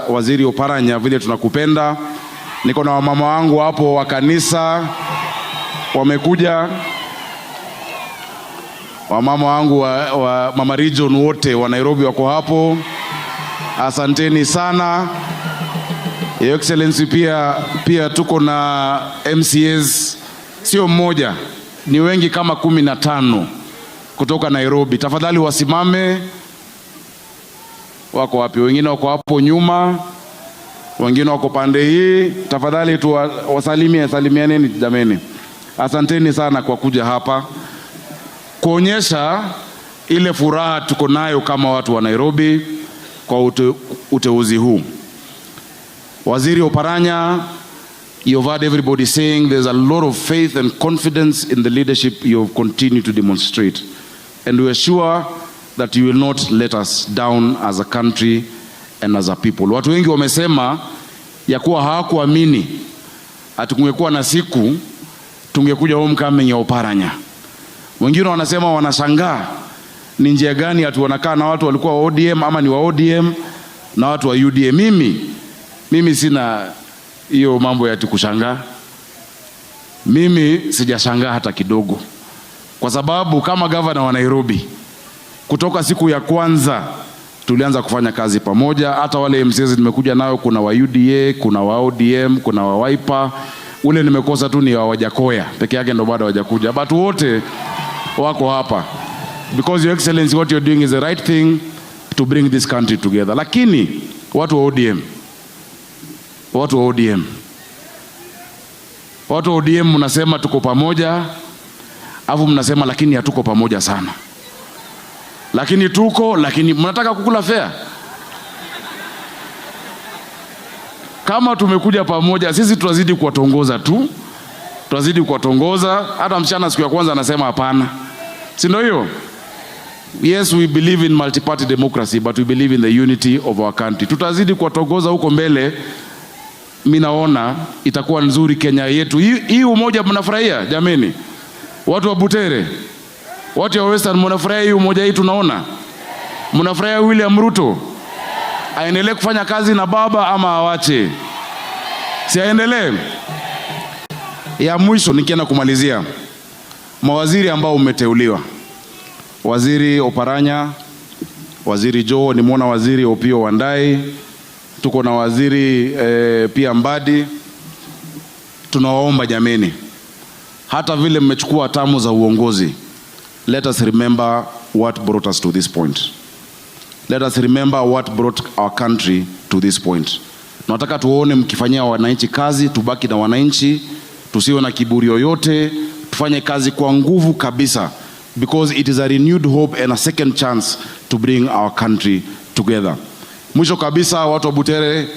Waziri Oparanya, vile tunakupenda. Niko na wamama wangu hapo wa kanisa wamekuja, wamama wangu wa mama region wote wa Nairobi wako hapo, asanteni sana. Your Excellency, pia tuko na MCAs, sio mmoja, ni wengi kama 15 kutoka Nairobi. Tafadhali wasimame. Wako wapi? Wengine wako hapo nyuma, wengine wako pande hii. Tafadhali tu wasalimie, salimianeni jameni. Asanteni sana kwa kuja hapa kuonyesha ile furaha tuko nayo kama watu wa Nairobi kwa uteuzi huu. Waziri Oparanya, you've heard everybody saying there's a lot of faith and confidence in the leadership you've continued to demonstrate. And we are sure that you will not let us down as a country and as a people. Watu wengi wamesema ya kuwa hawakuamini ati kungekuwa na siku tungekuja homecoming ya Oparanya. Wengine wanasema wanashangaa ni njia gani ati wanakaa na watu walikuwa wa ODM ama ni wa ODM na watu wa UDA. Mimi sina hiyo mambo ya ati kushangaa. Mimi sijashangaa hata kidogo, kwa sababu kama gavana wa Nairobi kutoka siku ya kwanza tulianza kufanya kazi pamoja. Hata wale MCAs nimekuja nayo, kuna wa UDA, kuna wa ODM, kuna wa Wiper. Ule nimekosa tu ni wa Wajackoyah peke yake ndo bado hawajakuja, but wote wako hapa because, Your Excellency, what you're doing is the right thing to bring this country together. Lakini watu wa ODM, watu wa ODM, watu wa ODM mnasema tuko pamoja, afu mnasema lakini hatuko pamoja sana, lakini tuko, lakini mnataka kukula fare. Kama tumekuja pamoja, sisi tutazidi kuwatongoza tu, tutazidi kuwatongoza. Hata msichana siku ya kwanza anasema hapana, si ndio hiyo? Yes, we believe in multi-party democracy, but we believe in the unity of our country. Tutazidi kuwatongoza huko mbele. Mi naona itakuwa nzuri Kenya yetu hii. Umoja mnafurahia jameni? Watu wa Butere, watu wa Western, mnafurahia hii umoja hii? Tunaona mnafurahia William Ruto aendelee kufanya kazi na baba ama awache? Si aendelee? Ya mwisho nikienda kumalizia, mawaziri ambao umeteuliwa, Waziri Oparanya, Waziri Joho, nimeona Waziri Opiyo Wandayi, tuko na waziri pia Mbadi. Tunawaomba jameni, hata vile mmechukua hatamu za uongozi, let us remember what brought us to this point. Let us remember what brought our country to this point. Tunataka tuone mkifanyia wananchi kazi, tubaki na wananchi, tusiwe na kiburi yoyote, tufanye kazi kwa nguvu kabisa because it is a renewed hope and a second chance to bring our country together. Mwisho kabisa, watu wa Butere,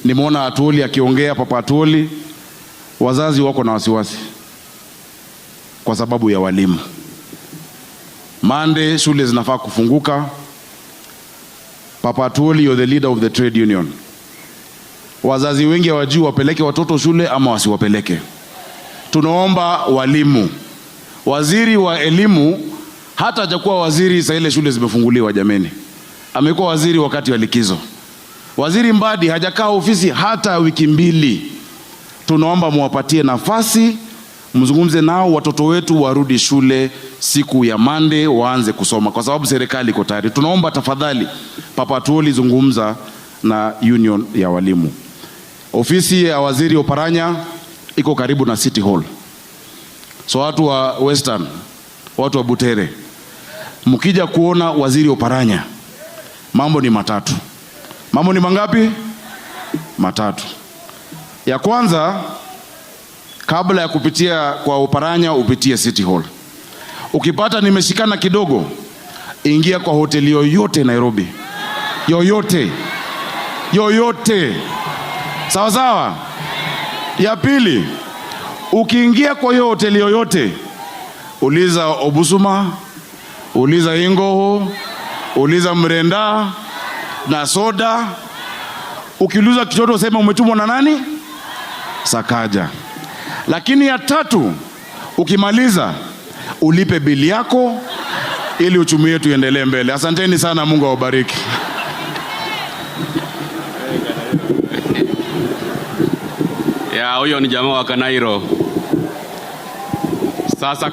nimeona Atwoli akiongea, Papa Atwoli, wazazi wako na wasiwasi kwa sababu ya walimu. Monday shule zinafaa kufunguka. Papa Atwoli, you're the leader of the trade union. Wazazi wengi hawajui wapeleke watoto shule ama wasiwapeleke. Tunaomba walimu, waziri wa elimu hata hajakuwa waziri saa ile shule zimefunguliwa jameni, amekuwa waziri wakati wa likizo. Waziri Mbadi hajakaa ofisi hata wiki 2. Tunaomba muwapatie nafasi, mzungumze nao, watoto wetu warudi shule siku ya Monday waanze kusoma, kwa sababu serikali iko tayari. Tunaomba tafadhali, Papa Atwoli, zungumza na union ya walimu. Ofisi ya Waziri Oparanya iko karibu na City Hall, so watu wa Western, watu wa Butere, mkija kuona Waziri Oparanya, mambo ni matatu. Mambo ni mangapi? Matatu. Ya kwanza, kabla ya kupitia kwa Oparanya upitie City Hall. Ukipata nimeshikana kidogo, ingia kwa hoteli yoyote Nairobi, yoyote yoyote, sawa sawa. Ya pili, ukiingia kwa hiyo hoteli yoyote, uliza Obusuma, uliza Ingoho, uliza Mrenda na soda. Ukiuliza chochote useme umetumwa na nani? Sakaja. Lakini ya tatu, ukimaliza ulipe bili yako ili uchumi wetu iendelee mbele. Asanteni sana, Mungu awabariki. Ya, huyo ni jamaa wa Kanairo. Sasa